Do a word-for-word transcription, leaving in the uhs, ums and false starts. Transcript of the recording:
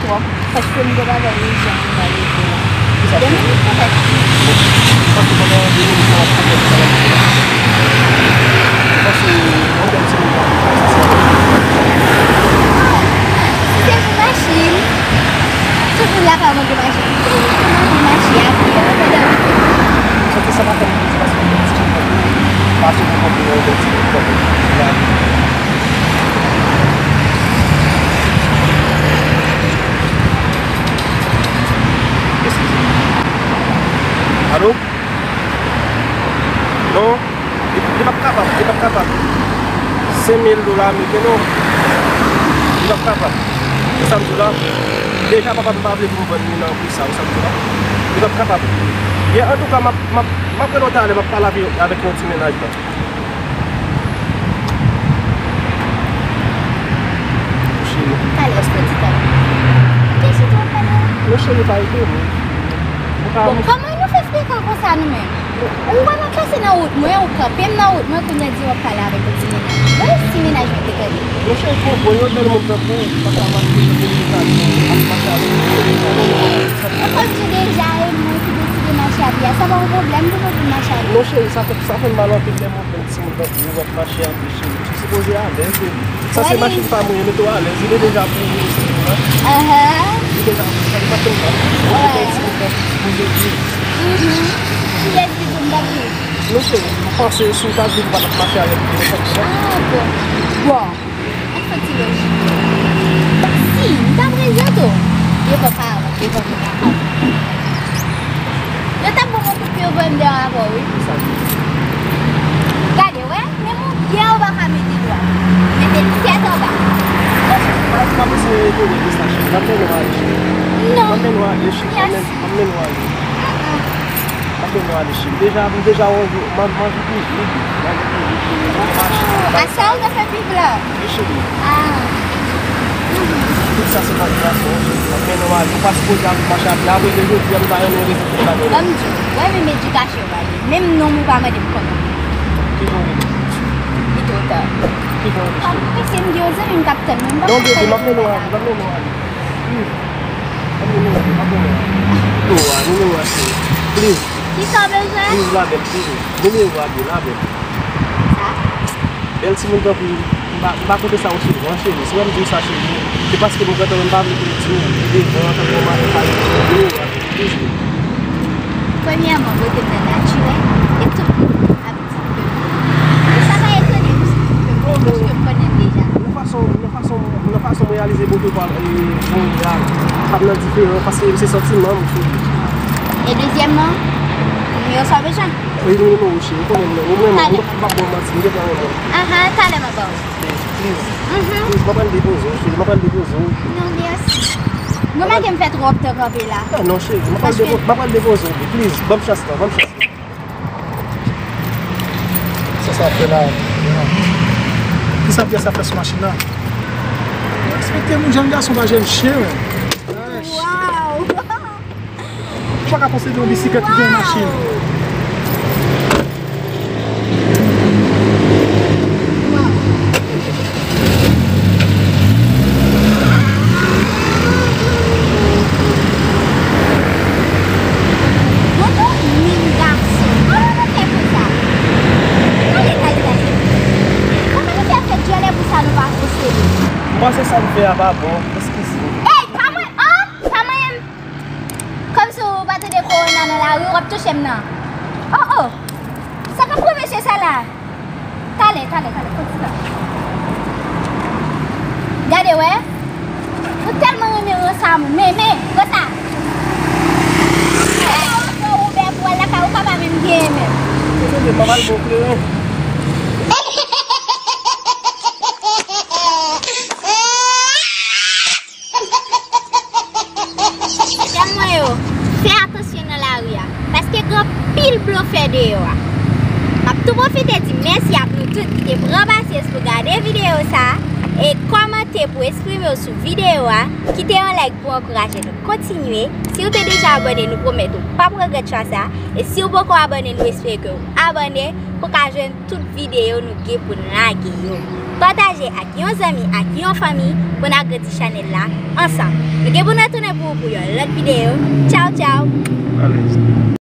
Paske m gen bagay ijan m pral regle la. Demen m kontak ou. Paske pandan de minit la, w ap konprann sa w ap di la. Paske yon bèl timoun la, sa se... Ah, si se pou machin, tout moun la pa mande machin. Se jis pou mwen pou mache a pye, mwen pandan wikend. Sa te sa pa fè m plezi paske m te di, paske m konprann yon bèl timoun, yon bèl timoun. Eskize m. Alo? Non, li, li p ap kapab, li p ap kapab. Senk mil dola ameriken, non. Li p ap kapab. Ou sa m di w la? Deja papa m pa vle pou m vann li nan pri sa, ou sa m di w la? Li p ap kapab. Byen, antouka, m ap, m ap, m ap rele w talè, m ap pale avè-, avèk yon ti mennaj la. Mon cheri. Talè, èske w di talè? Kiyès ou t ap pale a? Mon cheri, pa ede m. Bon, kòman nou fè frekant konsa nou menm? Ou wè m ap pase nan wout mwen, ou kanpe m nan wout mwen, kounye a di w ap pale avèk yon ti mennaj. Bon, e si mennaj mwen te tande? Mon cheri, konprann, yon bèl moun tankou w pa ka mache nan kominikasyon, ap mache avèk yon ti mennaj. Mwen konn di w deja, e mwen ki deside mache a pye a, sa pa yon pwoblèm pou mwen pou m mache a pye. Mon cheri, sa fè, sa fè m mal anpil lè m wè yon timoun tankou w ap mache a pye, cheri. Ou sipoze alèz, cheri. Sa se machin pa m, wi, mete w alèz. Li deja pou ou, cheri, la. Li deja pou ou, sa se machin pa m. Ou sipoze viv. Kiyès ki di m pa viv? Non, cheri, m panse si w ta viv, ou pa t ap mache avèk li, ou konprann? Ah, bon. Bon. An fè ti lojik. Si, m ta prezante w devan paran, devan moun lakay. Yo t ap ban m yon kout pye, yo voye m deyò avè w, wi. Gade, wè, menm yon pyè ou pa ka mete dwat. Mete tèt anba. Pa, pa bezwen etone de sa, cheri. M ap mennen w ale, cheri. Non. M ap mennen w ale, cheri. M ap mennen, m ap mennen w ale. M ap mennen w ale, cheri. Deja, m deja wè w, m ap manje toujou. Manje toujou, cheri. M ap mache. A sa ou te fè pi blan? Wi, cheri. Ah. Tout sa se pa grav, non, cheri. M ap mennen w ale. Ou pa sipoze ap mache a pye. Apre de jodi a, m ta renmen rezon pou w ta mennen. Ban m di w, ou wè menm edikasyon w ale. Menm non m ou pa mande m kòman. Ki jan w rele? Li twò ta. Ki jan w rele, cheri? Mwen prese, m gen yon zanmi m k ap tann mwen. M pa... Non, bebe, m ap mennen w ale. M ap mennen w ale. Please. M ap mennen w ale. M ap mennen w ale. Nimewo a, nimewo a, cheri. Please. Kisa w bezwen? Please, la belle, please. Nimewo a, byen, la belle. Sa? Bèl timoun tankou w, m pa, m pa konte sa w sou mwen, cheri. Si w wè m di w sa, cheri, se paske m gentan, m pa vle pou m di w devan, tankou yon mari pa di w, nimewo a, please. Premyèman, bote m nan natirèl, e tout moun ap di ke m bèl. E sa pa etone m, paske m konnen m deja bèl. Nan fason, nan fason, nan fason m reyalize bote w pa, e, jan w ye a, pa nan diferan, paske se santiman m, cheri. E dezyèmman, nimewo sa w bezwen? Wi, nimewo, cheri, ou konnen m renmen w, ou renmen m, m p ap ba w manti, m gentan renmen w. Ahan, talè m ap ba w. Please, please. Mhm. Please, m ap al depoze w, cheri, m ap al depoze w. Non, mèsi. Mwen pa gen m fè twòp tan kanpe la. Ah, non, cheri, m ap al depo-, m ap al depoze w, please, ban m chans lan, ban m chans lan. Sa sa fè la? Kisa pyès sa fè sou machin nan? Respekte moun, jèn gason pa jèn chen, men. Wow! Ou pa ka posede yon bisiklèt oubyen yon machin. Wow! Bon, bon, min gason. Kòman nou fè konsa? Gade, gade, gade. Kòman nou fè fè dyòlè pou sa nou pa posede? M panse sa m fè a pa bon. Eskize m. Ey, pa mwen, ah! Pa manyen m. Kòmsi w pa tande kowona nan lari, w ap touche m nan. Oh, oh. Sa k ap pran mesye sa la? Talè, talè, talè, kontinye. Gade, wè. Ou tèlman renmen ransa moun. Men, men, ransa. Ou fè Uber pou w al lakay ou, ou pa pa menm genyen menm. Dezole, m ap al bon kleren. Frè mwen yo, fè atansyon nan lari a, paske gen anpil blofè deyò a. M ap tou pwofite di mèsi ak nou tout ki te pran pasyans pou gade videyo sa a e kòmante pou eksprime w sou videyo a. Kite yon like pou ankouraje nou kontinye. Si w te deja abòne, nou pwomèt ou p ap regrèt chwa sa a. E si w poko abòne, nou espere ke w abòne pou w ka jwenn tout videyo nou gen pou n lage yo. Pataje ak yon zanmi, ak yon fanmi, pou n agrandi chanèl la ansanm. Nou gen pou n retounen pou, pou yon lòt videyo. Tchaw, tchaw! Alèz.